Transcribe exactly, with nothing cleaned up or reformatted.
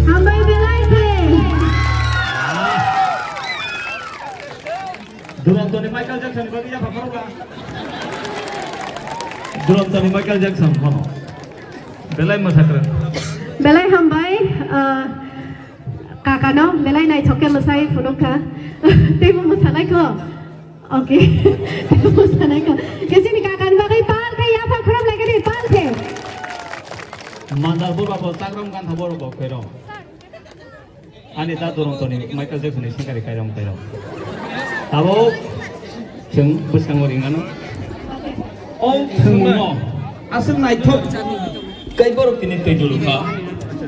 Hambai belai khe. Durontoni Michael Jackson ni bagwi yapha pharo ba. Durontoni Michael Jackson mano. Belai mwsakrwng. Belai hambai, ah, kakano belai naithok khe mwsai phunukha. Teibo mwsanai kho. Okay. Teibo mwsanai kho. Khe chini kakani bagwi pal khe yapha khorop lai khe pal khe. Mandar bura bo chakram gantha borok bo khairo. Ani da Durontoni Michael Jackson ni sengkari kairong kairong. Abo chwng bwskango ringmano. O thwngno aswk naithok kai borok tini twi dulu kha.